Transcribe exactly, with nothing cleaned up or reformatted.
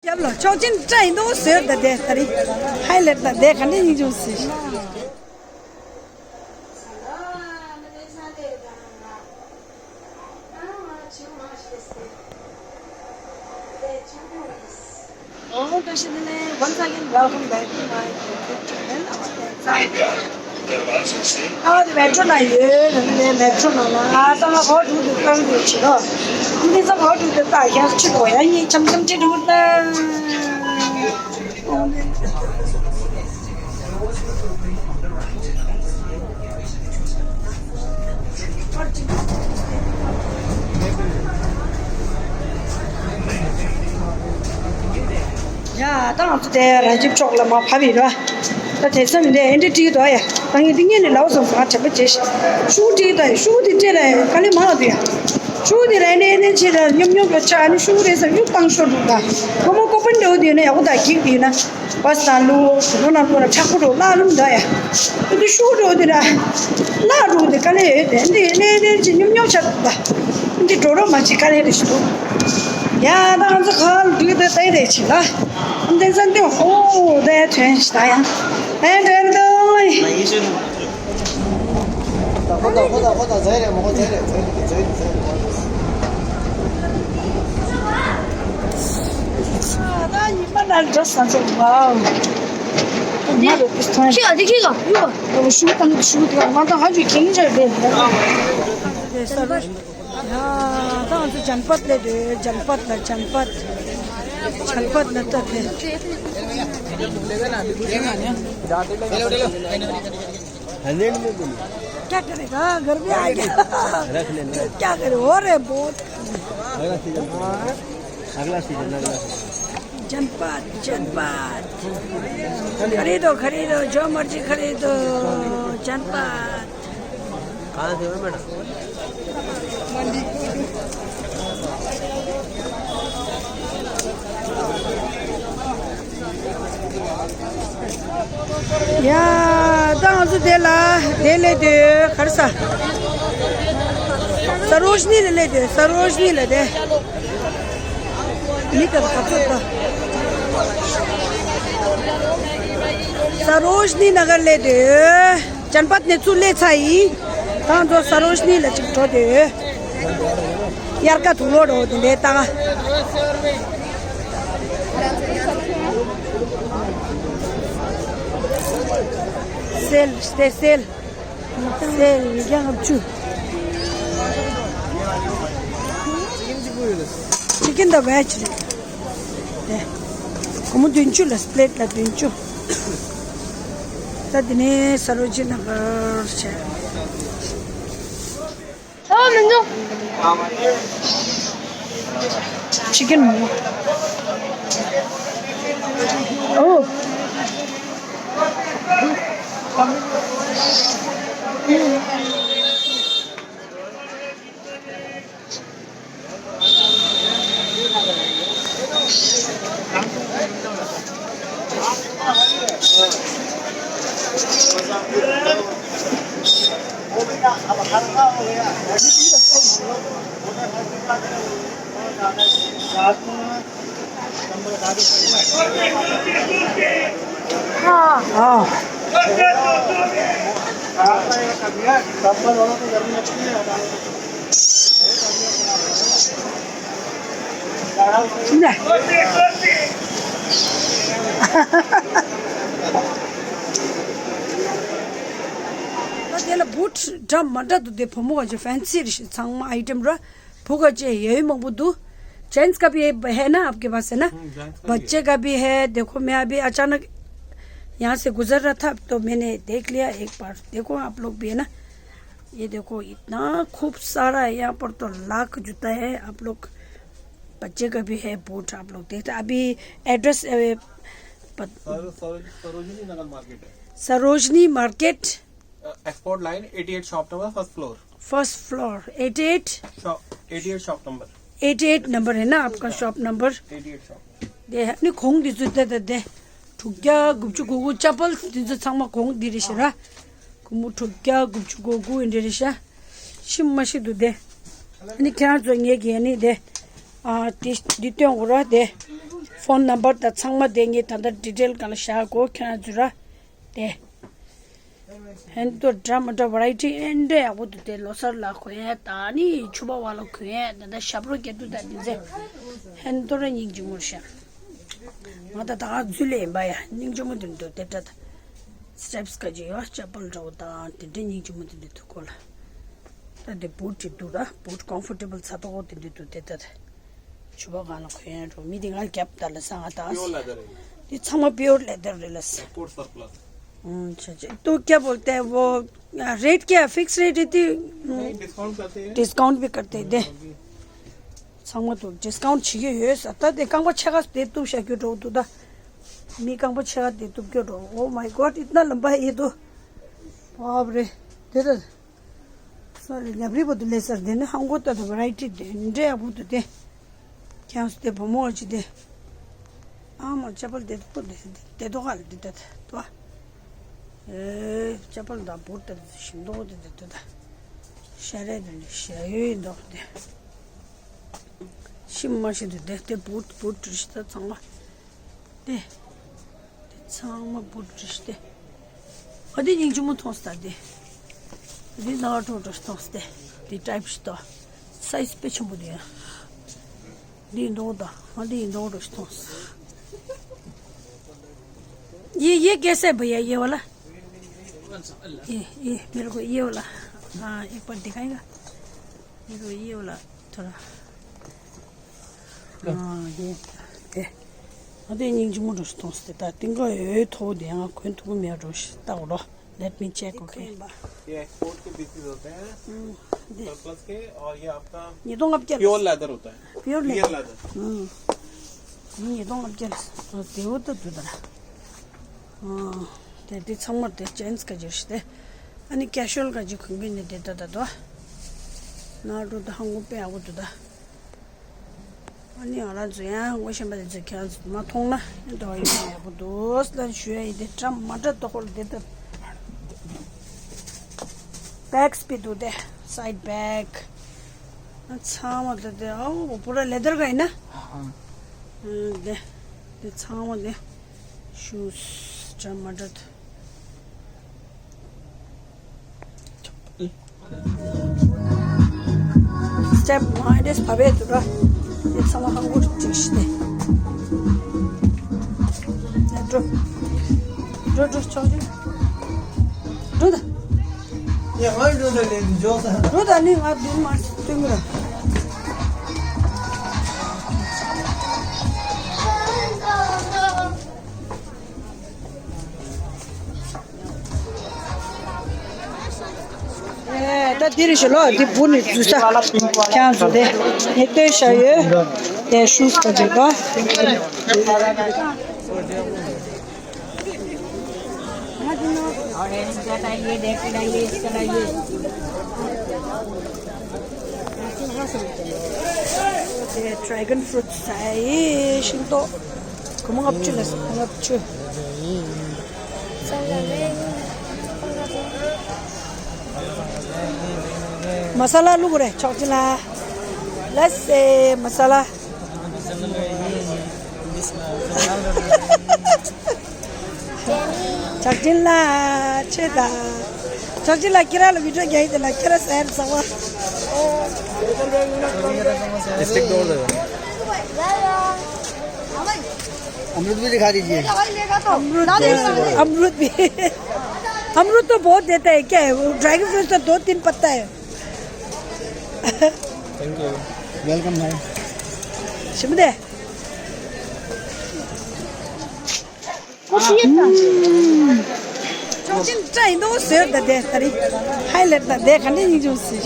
རྒྱབ་ལ་ཆོག་མཆན་སྤྲད་ཡིན་འདུག་ཟེར། ད་དེ་ད་རེས་ཧའི་ལེཊ་ད་དེ་ག་འདྲ་ཡིན་ཅུང་ཟེར། Oh, Krishna, once again, welcome back to my YouTube channel, our Tensai. ཨ་དེ་མེ་ཊྲོ་ན་ཡོད། ནི་མེ་ཊྲོ་ན་ལ་ཨ་ད་ང་ཧོ་ཏུ་དུ་ཀང་དུ་ཆི་རོ། འདི་ཚོ་ཧོ་ཏུ་དུ་ད་ཡར་ཆི་རོ་ཡ་ཡི་ཆམ་ཆམ་ཅི་རུ་ད། ཡ་ད་ང་ཚོ་དེ་ར་ཇིབ་ཕྱོགས་ལ་མ་བབས་ཡིན་ར། ད་དེ་སང་འདི་ཨེ་འདྲ་བྲིས་དོ་ཡ། ད་ངས་འདི་ངས་ནས་ལའོ་སོང་སོང་ང་དྲན་པ་བརྗེད་ཤག་ཤུ་གུ་བྲིས་དོ་ཡ། ཤུ་གུ་དེ་སྤྲད་ལ་ཡ་ག་ལེ་མང་དུ་ཡ། ཤུ་གུ་དེ་ལ་ཡ་ནས་ནས་ཆེ་ལ་སྙོམ་སྙོམ་ལ་ཆ་ཨ་ནི་ཤུ་གུ་རེད་ཟེར་གཡུག་བཏང་ཤོར་འདུག་ད་ཁོ་མོ་ཀོ་པན་འདྲ་བོ་དེ་ཡོད་ན་ཡག་པོ་ད་འགྱིག་དེ་ཡོད་ན་བ་ས་ལུ་ཁོ་ན་ཁོ་ན་ཆག་པོ་འགྲོ་བརླག་ལུང་འདྲ་ཡ། འདི་ཤུ་གུ་འགྲོ་དེ་ན་བརླག་འགྲོ་དེ་ག་ལེ་ཡོད་དེ་འདི་ནས་ནས་ཆེ་སྙོམ་སྙོམ་ཆག་འདུག་ད། འདི་འགྲོ་རོགས་མ་བྱེད་ག་ལེ་རེ་ཞིག་འདུག་ཡ་ད་ང་ཚོ་ཁ་ལ་འདུག་ད་ལྟ་རེ་བྱེད་ལ། འདི་ཚ་འདི་ཧོ་ད་ཐོན་ཤི་ད་ཡ། ཨེ་འདྲ་འདུག་ད་ཁོ་ད་ཁོ་ད་ཁོ་ད་ཛའི་རེད་མོ་ཁོ་ཛའི་རེད་ཛའི་རེད་ཛའི་རེད་ཛའི་རེད། ཨ་ད་ཉི་མ་ནང་འགྲོ་ས་ཚོ་ཝའོ། ང་རེ་དུས་ཐོན་ཁྱི་ག་འདི་ཁྱི་ག་ཡོ། ཤུ་ཏང་ཤུ་ཏང་ང་ད་ཧ་ཇུ་ཁྱིང་ཇ་རེད། ཡ་ད་ང་ཚོ་ཇན་པད་ལས་འདུག་ཇན་པད་ལ་ཇན་པད། ཇན་པད་ལ་ལྟ་དེ། क्या करेगा? घर में आ गया। क्या करे? हो रहे बहुत। अगला सीजन, अगला सीजन। जनपद, जनपद। खरीदो, खरीदो, जो मर्जी खरीदो। जनपद। कहाँ से हो मैडम? ཡ། ད་ང་ཚོ་དེ་ལ་དེ་སླེབས་དུས་ག་རེ་ཟ། སར་རོ་ཇི་ནི་ལ་སླེབས་དུས་སར་རོ་ཇི་ནི་ལ་དེ། མི་དང་ག་ཚོད་ད། སར་རོ་ཇི་ནི་ན་གར་སླེབས་དུས། ཇན་པད་ནས་ཚུར་སླེབས་ཚར་ཡིན། ད་ང་ཚོ་སར་རོ་ཇི་ནི་ལ་ཅིག་འགྲོ་དུས། དབྱར་ཁ་དུག་ལོག་འགྲོ་དེ་འདྲའི་ལྟ་ག་སེལ་སྟེ་སེལ། སེལ་ཉིས་བརྒྱ་ལྔ་བཅུ། ཅི་ཀིན་དང་བེཇ་རེད། དེ། སྒོར་མོ་བདུན་ཅུ་ལ་སི་པི་ལེ་ཊི་ལ་བདུན་ཅུ། ད་དེ་ནས་སར་རོ་ཇི་ནི་ན་གར་བྱས། ཨོ་མི་འདུག་ཅི་ཀིན་མོ། ཨོ། हाँ। हाँ। ད་དེ་ལ་བུ་ཊི་འདྲ་མི་འདྲ་འདུག་དེ་བུ་མོ་ག་ཅིག་ཕེན་སི་རེད་ཤག་ཚང་མ་ཨའི་ཊེམ་ར། བུ་ག་ཅིག་ཡོད་མང་པོ་འདུག जेंट्स का भी है ना आपके पास, है ना? हम्म, जेंट्स का भी है। बच्चे का भी है। देखो, मैं अभी अचानक यहाँ से गुजर रहा था, तो मैंने देख लिया एक बार। देखो, आप लोग भी, है ना? ये देखो, इतना खूब सारा है यहाँ पर, तो लाख जूता है। आप लोग, बच्चे का भी है बूट, आप लोग देखते। अभी एड्रेस, अ, पत- सर-, सरोज-, सरोजनी नगर मार्केट है। Sarojini market. Export line, eighty eight shop number, first floor. First floor, eighty eight. Shop, eighty eight shop number. Eighty eight number है ना आपका shop number? Eighty eight shop. དེ་ནི་གོང་འདི་ཚོ་དེ་དེ་དེ། དྲུག་བརྒྱ་དགུ་བཅུ་གོ་དགུ། ཅ་པལ་འདི་ཚོ་ཚང་མ་གོང་འདི་རེད་ཤག་ར། སྒོར་མོ་དྲུག་བརྒྱ་དགུ་བཅུ་གོ་དགུ་འདི་རེད་ཤག་ཤི་མ་ཤི་འདུག་དེ། ཨ་ནི་ཁྱེད་རང་ཚོ་ངེད་ཀྱི་ཨ་ནི་དེ། ཨ་དེ་འདི་སྟོན་དགོས་ར་དེ། ཕོན་ནམ་བར་དང་ཚང་མ་དེ་ངས་ད་ལྟ་ཌི་ཊེལ་སྒང་ལ་བཞག་གོ། ཁྱེད་རང་ཚོས་ར་དེ། ཧན་ཏོ་འདྲ་མི་འདྲ་ཝ་རའི་ཊི་ཨེ་འདྲ་ཡག་པོ་འདུག་དེ། ལོ་གསར་ལ་གོན་ཡ་དང་ནི་ཕྱུ་པ་བ་ལ་གོན་ཡ་ད་ལྟ་ཞབས་བྲོ་རྒྱག་དུས་ད་དེ་ཚེ་ཧན་ཏོ་ར་སྙིང་རྗེ་མོ་ཤ། ང་ད་ད་ག་འཛུལ་ལེ་ཡིན་པ་ཡ་སྙིང་རྗེ་མོ་འདུག་འདུག་དེ་འདྲ་ད། སི་ཊེབ་སི་ག་ཅི་ཡོད་ཅ་པལ་འདྲ་བོ་དང་དེ་འདྲ་སྙིང་རྗེ་མོ་དེ་འདྲ་འདུག་གོ་ལ། ད་དེ་བུ་ཊི་འདུག་ར་བུ་ཊི་ཀོམ་ཕོར་ཊེ་བལ་ཚ་ཏོག་དེ་འདྲ་འདུག་དེ་ད་ད། ཕྱུ་པ་གང་ལ་གོན་ཡ་འགྲོ་མི་དེ་ང་རྒྱབ་ད་ལ་ས་ང་ད། pure leather है। དེ་ཚང་མ་པིའོར་ལེ་དར་རེད་ལ་ས། एक्सपोर्ट सरप्लस। अच्छा अच्छा। तो क्या बोलते हैं वो, रेट क्या है? फिक्स रेट है? नहीं, डिस्काउंट करते हैं। डिस्काउंट भी करते हैं दे। ཚང་མ་དུ་ཌི་སི་ཀའུན་ཊི་བྱེད་ཀྱི་ཡོད་ས། ད་དེ་རྐང་པ་ཕྱེད་ཀ་དེ་གཏུབ་བཞག་རྒྱུ་འགྲོ་འདུག་ད། མི་རྐང་པ་ཕྱེད་ཀ་དེ་གཏུབ་རྒྱུ་འགྲོ། Oh my God, इतना लंबा है ये तो। बाप रे। དེ་ད། སོ་རེ་ཉབ་རི་པོ་དུ་ལེ་སར་དེ་ནི་ཧང་གོ་ད་དུ་ཝ་རའི་ཊི་དེ་འདྲ་ཡག་པོ་འདུག་དེ། ཁྱེད་ཚོ་དེ་བུ་མོ་ཅི་དེ། ཨ་མ་ཅ་པལ་དེ་པོ་དེ་དེ་དོ་ག་ལ་དེ་ད་དོ། ཨེ་ཅ་པལ་ད་བུ་ད་ཞིམ་མདོག་དེ་དེ་དོ་ད། ཤ་རེ་དེ་ནི་ཤ་ཡོད་མདོག་དེ། ཤི་མ་ཤི་དེ་དེ་དེ་བུ་བུ་ཏྲི་ཤི་ད་ཚང་མ་དེ། དེ་ཚང་མ་བུ་ཏྲི་ཤི་དེ། ཨ་དེ་སྙིང་རྗེ་མོ་མཐོང་སྟེ་དེ། དེ་ནག་ཏྲོ་ཏྲོ་ཞིག་མཐོང་སྟེ། དེ་ཊའིབ་ཞིག་ཏོ། སའི་ཛི་དཔེ་ཆེན་པོ་དེ་ཡང་། འདི་མདོག་དང་ང་འདི་མདོག་འདྲ་ཞིག་མཐོང་སོང་། ये ये कैसे है भैया, ये वाला? ये ये मेरे को ये वाला। हाँ, एक बार दिखाएगा। मेरे को ये वाला थोड़ा। हाँ, ये ये ང་འདི་སྙིང་རྗེ་མོ་འདྲ་ཞིག་མཐོང་སྟེ། ད་ཏིང་ཀ་ཡོད་ཐོག་དེ་ཡང་གོན་ཐུབ་ཀྱི་མེད་འགྲོ་ཞིག་ལྟ་གོ་རོགས། Let me check, okay? ये एक्सपोर्ट के पीसेस होते हैं। हम्म, दे। सरप्लस के। और ये आपका ཉིས་སྟོང་ལྔ་བརྒྱ། प्योर लेदर होता है। Pure leather. Real leather. हम्म। ཉིས་སྟོང་ལྔ་བརྒྱ། དེ་འོ་ད་དུ་ད། དེ་དེ་ཚང་མ་དེ་ཇེན་སི་ག་ཅིག་རེད་དེ། ཨ་ནི་ཀེ་ཞུ་ཨལ་ག་ཅིག་གོན་གི་ནི་དེ་ད་ད་དོ། ནག་ཏྲོ་ད་ཧང་གོ་དཔེ་ཡག་པོ་འདུག་ད། ཨ་ནི་ང་རང་ཚོ་ཡང་ངོ་ཤེས་པ་དེ་ཚོས་ཁྱེད་རང་ཚོ་མ་མཐོང་ན་འདྲ་བ་ཡོད་ཡག་པོ་འདུག་ལ་ཞུ་ཡ་ཡིན། དེ་འདྲ་མ་འདྲ་ཏོག་ཧོལ་དེ་ལྟར། བེག་སི་པི་འདུག་དེ་སའིད་བེག་ཚང་མ་དེ་དེ་ཨའོ་པུ་ར་ལེ་དར་ག་ཡིན་ན། དེ་དེ་ཚང་མ་དེ་ཤུ་ཟི་འདྲ་མ་འདྲ་དེ། སི་ཊེབ་མ་དེས་བབས་པས་འདུག་ར། དེ་ཚང་མ་ཧང་གོ་ཅིག་ཤི་དེ། འགྲོ། འགྲོ་འགྲོ་ཆོག་ཅིག་འགྲོ་ད། ཡ་ང་འགྲོ་ད་ལེ་འགྲོ་ད། འགྲོ་ད་ནི་ང་བདུན་མ་སྟོན་གི་ར། ད་འདིར་ཞུ་ལོ། འདི་བུ་ནི་འཛུལ་ས་ཁྱང་འཛུལ་ཏེ་ངས་ལྟོས་བཞག་ཡོད། དེ་ཤུ་ཟི་ག་འཛུལ་པ། ऑरेंज का लाइए, रेड का लाइए, इसका लाइए। དེ་ཌེ་གོན་ཕུ་རུཊ་ཟ་ཡི་ཤིང་ཏོག་སྒོར་མོ་ལྔ་བཅུ་ལ་ཟ། ལྔ་བཅུ། མ་ས་ལ་བླུགས་རེད་ཆོག་ཅི་ལ། ལ་སེ་མ་ས་ལ། ཆག་ཅིན་ལ་ཆེ་ད། ཆག་ཅིན་ལ་ཁྱེད་རང་ལ་བི་ཌིའོ་རྒྱག་ཡིན་དེ་ལ་ཁྱེད་རང་ཟེར་ཚང་མ། སྟིག་རྡོག་ལ། अमरूद भी दिखा दीजिए। अमरूद, अमरूद भी। अमरूद तो बहुत देता है, क्या है वो? ड्रैगन फ्रूट तो दो तीन पत्ता है। Thank you. वेलकम भाई। शुभ दे। ཅོག་ཅིན་ཏྲ་ཡིན་དོ་ཟེར་ད་དེ་ད་རི་ཧའི་ལེ་ད་དེ་ག་འདྲ་ཡིན་ཅུང་ཟེར།